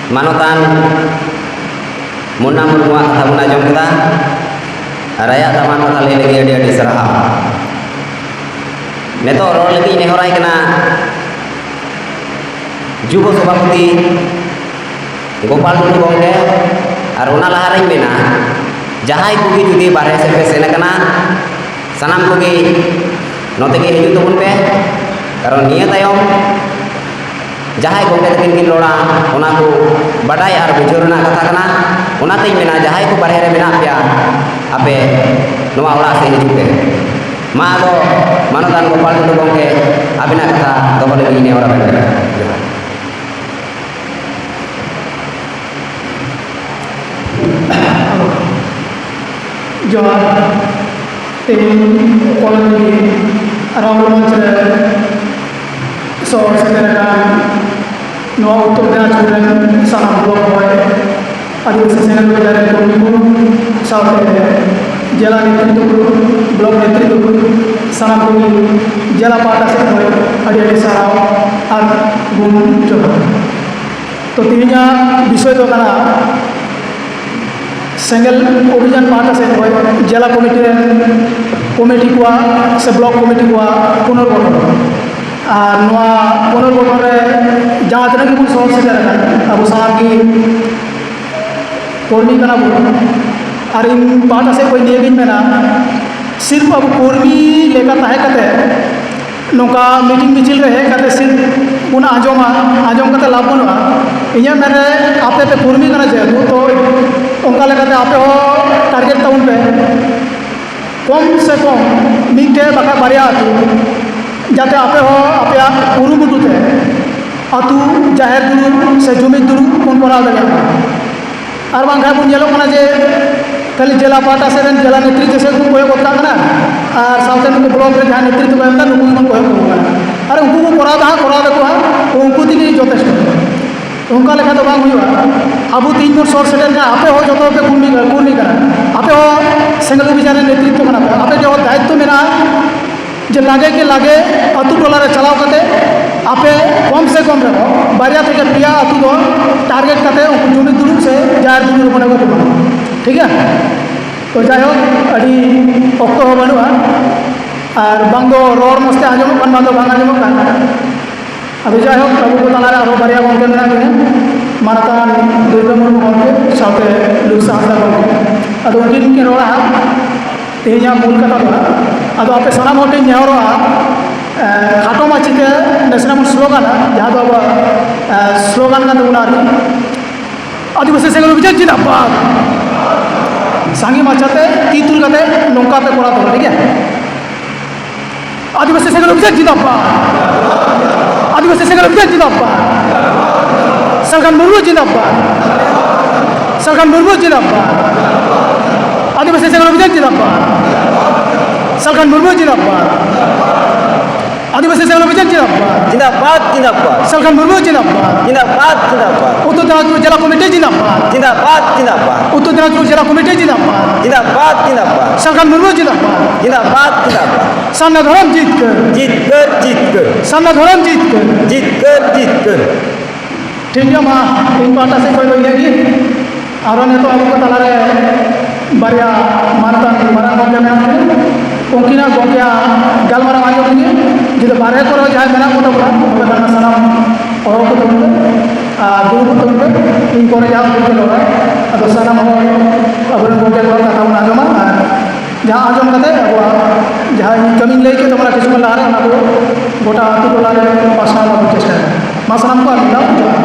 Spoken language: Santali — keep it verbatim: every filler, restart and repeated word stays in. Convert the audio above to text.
ᱢᱟᱱᱚᱛᱟᱱ ᱢᱩᱱᱱᱟ ᱢᱩᱨᱢᱩᱣᱟᱜ ᱠᱟᱛᱷᱟ ᱵᱚᱱ ᱟᱸᱡᱚᱢ ᱠᱮᱫᱟ᱾ ᱟᱨ ᱟᱭᱟᱜ ᱫᱟᱢᱟᱱ ᱠᱟᱛᱷᱟ ᱞᱟᱹᱭ ᱞᱟᱹᱜᱤᱫ ᱟᱹᱰᱤ ᱟᱹᱰᱤ ᱥᱟᱨᱦᱟᱣ᱾ ᱱᱤᱛᱚᱜ ᱨᱚᱲ ᱞᱟᱹᱜᱤᱫ ᱤᱧ ᱱᱮᱦᱚᱨᱟᱭ ᱠᱟᱱᱟ ᱡᱩᱵᱚ ᱥᱚᱵᱷᱟᱯᱚᱛᱤ ᱜᱳᱯᱟᱞ ᱴᱩᱰᱩ ᱜᱚᱢᱠᱮ᱾ ᱟᱨ ᱚᱱᱟ ᱞᱟᱦᱟᱨᱮᱧ ᱢᱮᱱᱟ, ᱡᱟᱦᱟᱸᱭ ᱠᱚᱜᱮ ᱡᱩᱫᱤ ᱵᱟᱨᱦᱮ ᱥᱮᱫ ᱯᱮ ᱥᱮᱱ ᱟᱠᱟᱱᱟ, ᱥᱟᱱᱟᱢ ᱠᱚᱜᱮ ᱱᱚᱛᱮ ᱜᱮ ᱦᱤᱡᱩᱜ ᱛᱟᱵᱚᱱ ᱯᱮ᱾ ᱠᱟᱨᱚᱱ ᱱᱤᱭᱟᱹ ᱛᱟᱭᱚᱢ ᱡᱟᱦᱟᱸᱭ ᱜᱚᱢᱠᱮ ᱛᱟᱹᱠᱤᱱ ᱠᱤᱱ ᱨᱚᱲᱟ, ᱚᱱᱟ ᱠᱚ ᱵᱟᱰᱟᱭ ᱟᱨ ᱵᱩᱡᱷᱟᱹᱣ ᱨᱮᱱᱟᱜ ᱠᱟᱛᱷᱟ ᱠᱟᱱᱟ᱾ ᱚᱱᱟᱛᱤᱧ ᱢᱮᱱᱟ, ᱡᱟᱦᱟᱸᱭ ᱠᱚ ᱵᱟᱨᱦᱮ ᱨᱮ ᱢᱮᱱᱟᱜ ᱯᱮᱭᱟ, ᱟᱯᱮ ᱱᱚᱣᱟ ᱚᱲᱟᱜ ᱥᱮᱫ ᱦᱤᱡᱩᱜ ᱯᱮ᱾ ᱢᱟ ᱟᱫᱚ ᱢᱟᱱᱚᱛᱟᱱ ᱜᱳᱯᱟᱞ ᱴᱩᱰᱩ ᱜᱚᱢᱠᱮ, ᱟᱵᱤᱱᱟᱜ ᱠᱟᱛᱷᱟ ᱫᱚᱦᱚ ᱞᱟᱹᱜᱤᱫ ᱤᱧ ᱱᱮᱦᱚᱨ ᱟᱵᱮᱱ ᱠᱟᱱᱟ᱾ ᱡᱚᱦᱟᱨ᱾ ᱡᱚᱦᱟᱨ᱾ ᱛᱮᱦᱮᱧ ᱠᱚᱞᱮᱡᱽ ᱨᱮ ᱨᱟᱣᱩᱞ ᱢᱚᱧᱪ ᱨᱮ ᱥᱚᱦᱚᱨ ᱥᱮᱴᱮᱨ ᱟᱠᱟᱱ ᱱᱚᱣᱟ ᱩᱛᱛᱚᱨ ᱫᱤᱱᱟᱡᱽᱯᱩᱨ ᱨᱮᱱ ᱥᱟᱱᱟᱢ ᱵᱞᱚᱠ ᱵᱚᱭ, ᱟᱹᱫᱤᱵᱟᱹᱥᱤ ᱥᱮᱱᱮᱫ ᱵᱮᱡᱟᱨ ᱨᱮᱱ ᱠᱚᱨᱢᱤ ᱠᱚ ᱥᱟᱶᱛᱮ ᱡᱮᱞᱟ ᱱᱮᱛᱨᱤᱛᱵ ᱠᱚ, ᱵᱞᱚᱠ ᱱᱮᱛᱨᱤᱛᱵ ᱠᱚ, ᱥᱟᱱᱟᱢ ᱠᱚᱜᱮ ᱡᱮᱞᱟ ᱯᱟᱦᱴᱟ ᱥᱮᱫ ᱠᱷᱚᱱ ᱟᱹᱰᱤ ᱟᱹᱰᱤ ᱥᱟᱨᱦᱟᱣ ᱟᱨ ᱜᱩᱱ ᱡᱚᱦᱟᱨ᱾ ᱛᱚ, ᱛᱮᱦᱮᱧᱟᱜ ᱵᱤᱥᱚᱭ ᱫᱚ ᱠᱟᱱᱟ ᱥᱮᱸᱜᱮᱞ ᱚᱵᱷᱤᱡᱟᱱ ᱯᱟᱦᱴᱟ ᱥᱮᱫ ᱠᱷᱚᱱ ᱡᱮᱞᱟ ᱠᱚᱢᱤᱴᱤ ᱨᱮᱱ ᱠᱚᱢᱤᱴᱤ ᱠᱚᱣᱟᱜ ᱥᱮ ᱵᱞᱚᱠ ᱠᱚᱢᱤᱴᱤ ᱠᱚᱣᱟᱜ ᱯᱩᱱᱚᱨᱜᱚᱴᱷᱚᱱ᱾ ᱟᱨ ᱱᱚᱣᱟ ᱯᱩᱱᱚᱨᱜᱚᱴᱷᱚᱱ ᱨᱮ ᱡᱟᱦᱟᱸ ᱛᱤᱱᱟᱹᱜ ᱜᱮᱵᱚᱱ ᱥᱚᱦᱚᱨ ᱥᱮᱴᱮᱨ ᱟᱠᱟᱱ, ᱟᱵᱚ ᱥᱟᱱᱟᱢ ᱜᱮ ᱠᱚᱨᱢᱤ ᱠᱟᱱᱟ ᱵᱚᱱ᱾ ᱟᱨ ᱤᱧ ᱯᱟᱦᱴᱟ ᱥᱮᱫ ᱠᱷᱚᱱ ᱱᱤᱭᱟᱹᱜᱤᱧ ᱢᱮᱱᱟ, ᱥᱤᱨᱯ ᱟᱵᱚ ᱠᱚᱨᱢᱤ ᱞᱮᱠᱟ ᱛᱟᱦᱮᱸ ᱠᱟᱛᱮ ᱱᱚᱝᱠᱟ ᱢᱤᱴᱤᱝ ᱢᱤᱪᱷᱤᱞ ᱨᱮ ᱦᱮᱡ ᱠᱟᱛᱮ ᱥᱤᱨᱯ ᱵᱚᱱ ᱟᱸᱡᱚᱢᱟ, ᱟᱸᱡᱚᱢ ᱠᱟᱛᱮ ᱞᱟᱵᱷ ᱵᱟᱹᱱᱩᱜᱼᱟ᱾ ᱤᱧᱟᱹᱜ ᱢᱮᱱ ᱨᱮ, ᱟᱯᱮ ᱯᱮ ᱠᱚᱨᱢᱤ ᱠᱟᱱᱟ ᱡᱮᱦᱮᱛᱩ, ᱛᱚ ᱚᱱᱠᱟ ᱞᱮᱠᱟᱛᱮ ᱟᱯᱮ ᱦᱚᱸ ᱴᱟᱨᱜᱮᱴ ᱛᱟᱵᱚᱱ ᱯᱮ᱾ ᱠᱚᱢ ᱥᱮ ᱠᱚᱢ ᱢᱤᱫᱴᱮᱡ ᱵᱟᱠᱷᱟᱡ ᱵᱟᱨᱭᱟ ᱟᱹᱛᱩ, ᱡᱟᱛᱮ ᱟᱯᱮ ᱦᱚᱸ ᱟᱯᱮᱭᱟᱜ ᱠᱩᱨᱩᱢᱩᱴᱩ ᱛᱮ ᱟᱹᱛᱩ ᱡᱟᱦᱮᱨ ᱫᱩᱲᱩᱵ ᱥᱮ ᱡᱩᱢᱤᱫ ᱫᱩᱲᱩᱵ ᱵᱚᱱ ᱠᱚᱨᱟᱣ ᱫᱟᱲᱮᱭᱟᱜ ᱢᱟ᱾ ᱟᱨ ᱵᱟᱝᱠᱷᱟᱱ ᱵᱚᱱ ᱧᱮᱞᱚᱜ ᱠᱟᱱᱟ ᱡᱮ ᱠᱷᱟᱹᱞᱤ ᱡᱮᱞᱟ ᱯᱟᱦᱴᱟ ᱥᱮᱫ ᱨᱮᱱ ᱡᱮᱞᱟ ᱱᱮᱛᱨᱤᱛᱵ ᱥᱮᱫ ᱵᱚᱱ ᱠᱚᱭᱚᱜ ᱜᱚᱫ ᱠᱟᱜ ᱠᱟᱱᱟ, ᱟᱨ ᱥᱟᱶᱛᱮ ᱱᱩᱠᱩ ᱵᱞᱚᱠ ᱨᱮ ᱡᱟᱦᱟᱸᱭ ᱱᱮᱛᱨᱤᱛᱵ ᱠᱚ ᱮᱢ ᱮᱫᱟ, ᱱᱩᱠᱩ ᱜᱮᱵᱚᱱ ᱠᱚᱭᱚᱜ ᱠᱟᱠᱚ ᱠᱟᱱᱟ᱾ ᱟᱨ ᱩᱱᱠᱩ ᱠᱚ ᱠᱚᱨᱟᱣ ᱫᱟ ᱦᱟᱸᱜ, ᱠᱚᱨᱟᱣ ᱫᱟᱠᱚ ᱦᱟᱸᱜ, ᱩᱱᱠᱩ ᱛᱮᱜᱮ ᱡᱚᱛᱷᱮᱥᱴᱚ᱾ ᱚᱱᱠᱟ ᱞᱮᱠᱟ ᱫᱚ ᱵᱟᱝ ᱦᱩᱭᱩᱜᱼᱟ᱾ ᱟᱵᱚ ᱛᱮᱦᱮᱧ ᱵᱚᱱ ᱥᱚᱦᱚᱨ ᱥᱮᱴᱮᱨ ᱠᱟᱱᱟ, ᱟᱯᱮ ᱦᱚᱸ ᱡᱚᱛᱚ ᱯᱮ ᱠᱩᱨᱢᱤ, ᱠᱩᱨᱢᱤ ᱠᱟᱱᱟ, ᱟᱯᱮ ᱦᱚᱸ ᱥᱮᱸᱜᱮᱞ ᱚᱵᱷᱤᱡᱟᱱ ᱨᱮ ᱱᱮᱛᱨᱤᱛᱵ ᱠᱟᱱᱟ ᱯᱮ, ᱟᱯᱮ ᱴᱷᱮᱱ ᱦᱚᱸ ᱫᱟᱭᱤᱛᱛᱚ ᱢᱮᱱᱟᱜᱼᱟ ᱡᱮ ᱞᱟᱜᱮ ᱠᱮ ᱞᱟᱜᱮ ᱟᱹᱛᱩ ᱴᱚᱞᱟ ᱨᱮ ᱪᱟᱞᱟᱣ ᱠᱟᱛᱮ ᱟᱯᱮ ᱠᱚᱢ ᱥᱮ ᱠᱚᱢ ᱨᱮᱦᱚᱸ ᱵᱟᱨᱭᱟ ᱛᱷᱮᱠᱮ ᱯᱮᱭᱟ ᱟᱹᱛᱩ ᱫᱚ ᱴᱟᱨᱜᱮᱴ ᱠᱟᱛᱮ ᱩᱱᱠᱩ ᱡᱩᱢᱤᱫ ᱫᱩᱲᱩᱵ ᱥᱮ ᱡᱟᱦᱮᱨ ᱫᱩᱲᱩᱵ ᱨᱮᱵᱚᱱ ᱟᱹᱜᱩ ᱠᱚᱢᱟ᱾ ᱴᱷᱤᱠ ᱜᱮᱭᱟ? ᱛᱚ ᱡᱟᱭᱦᱳᱠ, ᱟᱹᱰᱤ ᱚᱠᱛᱚ ᱦᱚᱸ ᱵᱟᱹᱱᱩᱜᱼᱟ, ᱟᱨ ᱵᱟᱝ ᱫᱚ ᱨᱚᱲ ᱢᱚᱡᱽ ᱛᱮ ᱟᱸᱡᱚᱢᱚᱜ ᱠᱟᱱ, ᱵᱟᱝ ᱫᱚ ᱵᱟᱝ ᱟᱸᱡᱚᱢᱚᱜ ᱠᱟᱱ᱾ ᱟᱫᱚ ᱡᱟᱭᱦᱳᱠ, ᱟᱵᱚ ᱠᱚ ᱛᱟᱞᱟᱨᱮ ᱟᱨᱦᱚᱸ ᱵᱟᱨᱭᱟ ᱜᱚᱢᱠᱮ ᱢᱮᱱᱟᱜ ᱠᱤᱱᱟ, ᱢᱟᱱᱚᱛᱟᱱ ᱫᱩᱨᱜᱟᱹ ᱢᱩᱨᱢᱩ ᱜᱚᱢᱠᱮ ᱥᱟᱶᱛᱮ ᱞᱩᱠᱥᱟ ᱦᱟᱸᱥᱫᱟ ᱜᱚᱢᱠᱮ᱾ ᱟᱫᱚ ᱩᱱᱠᱤᱱ ᱠᱤᱱ ᱨᱚᱲᱟ ᱦᱟᱸᱜ ᱛᱮᱦᱮᱧᱟᱜ ᱢᱩᱞ ᱠᱟᱛᱷᱟ ᱫᱚ ᱦᱟᱸᱜ᱾ ᱟᱫᱚ ᱟᱯᱮ ᱥᱟᱱᱟᱢ ᱦᱚᱲ ᱴᱷᱮᱱ ᱱᱮᱦᱚᱨᱚᱜᱼᱟ, ᱮ, ᱠᱷᱟᱴᱚ ᱢᱟᱪᱷᱟ ᱛᱮ ᱱᱟᱥᱮᱱᱟᱜ ᱵᱚᱱ ᱥᱞᱳᱜᱟᱱᱟ, ᱡᱟᱦᱟᱸ ᱫᱚ ᱟᱵᱚᱣᱟᱜ, ᱮ, ᱥᱞᱳᱜᱟᱱ ᱠᱟᱱ ᱛᱟᱵᱚᱱᱟ ᱟᱨᱠᱤ, ᱟᱹᱫᱤᱵᱟᱹᱥᱤ ᱥᱮᱸᱜᱮᱞ ᱚᱵᱷᱤᱡᱟᱱ ᱡᱤᱱᱫᱟᱵᱟᱫ᱾ ᱥᱟᱸᱜᱮ ᱢᱟᱪᱷᱟᱛᱮ ᱛᱤ ᱛᱩᱞ ᱠᱟᱛᱮ ᱱᱚᱝᱠᱟ ᱯᱮ ᱠᱚᱨᱟᱣ ᱛᱟᱵᱚᱱᱟ, ᱴᱷᱤᱠ ᱜᱮᱭᱟ? ᱟᱹᱫᱤᱵᱟᱹᱥᱤ ᱥᱮᱸᱜᱮᱞ ᱚᱵᱷᱤᱡᱟᱱ ᱡᱤᱱᱫᱟᱵᱟᱫ᱾ ᱟᱹᱫᱤᱵᱟᱹᱥᱤ ᱥᱮᱸᱜᱮᱞ ᱚᱵᱷᱤᱡᱟᱱ ᱡᱤᱱᱫᱟᱵᱟᱫ᱾ ᱥᱟᱞᱠᱷᱟᱱ ᱢᱩᱨᱢᱩ ᱡᱤᱱᱫᱟᱵᱟᱫ᱾ ᱥᱟᱞᱠᱷᱟᱱ ᱢᱩᱨᱢᱩ ᱡᱤᱱᱫᱟᱵᱟᱫ᱾ ᱟᱹᱫᱤᱵᱟᱹᱥᱤ ᱥᱮᱸᱜᱮᱞ ᱚᱵᱷᱤᱡᱟᱱ ᱡᱤᱱᱫᱟᱵᱟᱫ᱾ ᱥᱟᱞᱠᱷᱟᱱ ᱢᱩᱨᱢᱩ ᱡᱤᱱᱫᱟᱵᱟᱫ᱾ ᱟᱹᱫᱤᱵᱟᱹᱥᱤ ᱥᱮᱸᱜᱮᱞ ᱚᱵᱷᱤᱡᱟᱱ ᱡᱤᱱᱫᱟᱵᱟᱫ᱾ ᱡᱤᱱᱫᱟᱵᱟᱫ, ᱡᱤᱱᱫᱟᱵᱟᱫ᱾ ᱥᱟᱞᱠᱷᱟᱱ ᱢᱩᱨᱢᱩ ᱡᱤᱱᱫᱟᱵᱟᱫ᱾ ᱡᱤᱱᱫᱟᱵᱟᱫ, ᱡᱤᱱᱫᱟᱵᱟᱫ᱾ ᱩᱛᱛᱚᱨ ᱫᱤᱱᱟᱡᱽᱯᱩᱨ ᱡᱮᱞᱟ ᱠᱚᱢᱤᱴᱤ ᱡᱤᱱᱫᱟᱵᱟᱫ᱾ ᱡᱤᱱᱫᱟᱵᱟᱫ, ᱡᱤᱱᱫᱟᱵᱟᱫ᱾ ᱩᱛᱛᱚᱨ ᱫᱤᱱᱟᱡᱽᱯᱩᱨ ᱡᱮᱞᱟ ᱠᱚᱢᱤᱴᱤ ᱡᱤᱱᱫᱟᱵᱟᱫ᱾ ᱡᱤᱱᱫᱟᱵᱟᱫ, ᱡᱤᱱᱫᱟᱵᱟᱫ᱾ ᱥᱟᱞᱠᱷᱟᱱ ᱢᱩᱨᱢᱩ ᱡᱤᱱᱫᱟᱵᱟᱫ᱾ ᱡᱤᱱᱫᱟᱵᱟᱫ, ᱡᱤᱱᱫᱟᱵᱟᱫ᱾ ᱥᱟᱨᱱᱟ ᱫᱷᱚᱨᱚᱢ ᱡᱤᱛᱠᱟᱹᱨ᱾ ᱡᱤᱛᱠᱟᱹᱨ, ᱡᱤᱛᱠᱟᱹᱨ᱾ ᱥᱟᱨᱱᱟ ᱫᱷᱚᱨᱚᱢ ᱡᱤᱛᱠᱟᱹᱨ᱾ ᱡᱤᱛᱠᱟᱹᱨ, ᱡᱤᱛᱠᱟᱹᱨ᱾ ᱴᱷᱤᱠ ᱜᱮᱭᱟ, ᱢᱟ ᱤᱧ ᱯᱟᱦᱴᱟ ᱥᱮᱫ ᱠᱷᱚᱱ ᱫᱚ ᱤᱱᱟᱹᱜ ᱜᱮ᱾ ᱟᱨᱚ ᱱᱤᱛᱚᱜ ᱟᱵᱚ ᱠᱚ ᱛᱟᱞᱟᱨᱮ ᱵᱟᱨᱭᱟ ᱢᱟᱱᱚᱛᱟᱱ ᱢᱟᱨᱟᱝ ᱜᱚᱢᱠᱮ ᱢᱮᱱᱟᱜ ᱠᱤᱱᱟ, ᱩᱱᱠᱤᱱᱟᱜ ᱜᱚᱢᱠᱮᱭᱟᱜ ᱜᱟᱞᱢᱟᱨᱟᱣ ᱟᱸᱡᱚᱢ ᱞᱟᱹᱜᱤᱫ ᱡᱩᱫᱤ ᱵᱟᱨᱦᱮ ᱠᱚᱨᱮ ᱡᱟᱦᱟᱸᱭ ᱢᱮᱱᱟᱜ ᱠᱚ ᱛᱟᱵᱚᱱᱟ, ᱚᱸᱰᱮ ᱠᱷᱚᱱ ᱥᱟᱱᱟᱢ ᱦᱚᱦᱚ ᱠᱚ ᱛᱟᱵᱚᱱ ᱯᱮ ᱟᱨ ᱫᱩᱲᱩᱵ ᱠᱚ ᱛᱟᱵᱚᱱ ᱯᱮ᱾ ᱤᱧ ᱯᱚᱨᱮ ᱡᱟᱦᱟᱸ ᱩᱰᱩᱠ ᱜᱮ ᱨᱚᱲᱟ, ᱟᱫᱚ ᱥᱟᱱᱟᱢ ᱦᱚᱲ ᱟᱵᱚᱨᱮᱱ ᱜᱚᱢᱠᱮ ᱠᱚᱣᱟᱜ ᱠᱟᱛᱷᱟ ᱵᱚᱱ ᱟᱸᱡᱚᱢᱟ ᱟᱨ ᱡᱟᱦᱟᱸ ᱟᱸᱡᱚᱢ ᱠᱟᱛᱮ ᱟᱵᱚᱣᱟᱜ ᱡᱟᱦᱟᱸ ᱤᱧ ᱠᱟᱹᱢᱤᱧ ᱞᱟᱹᱭ ᱠᱮᱫ ᱛᱟᱵᱚᱱᱟ ᱠᱤᱪᱷᱩ ᱠᱷᱚᱱ ᱞᱟᱦᱟᱨᱮ, ᱚᱱᱟ ᱠᱚ ᱜᱚᱴᱟ ᱟᱹᱛᱩ ᱴᱚᱞᱟ ᱨᱮ ᱯᱟᱥᱱᱟᱣ ᱨᱮᱱᱟᱜ ᱵᱚᱱ ᱪᱮᱥᱴᱟᱭᱟ᱾ ᱢᱟ ᱥᱟᱱᱟᱢ ᱠᱚ ᱟᱨ ᱢᱤᱫ ᱫᱷᱟᱣ ᱡᱚᱦᱟᱨ᱾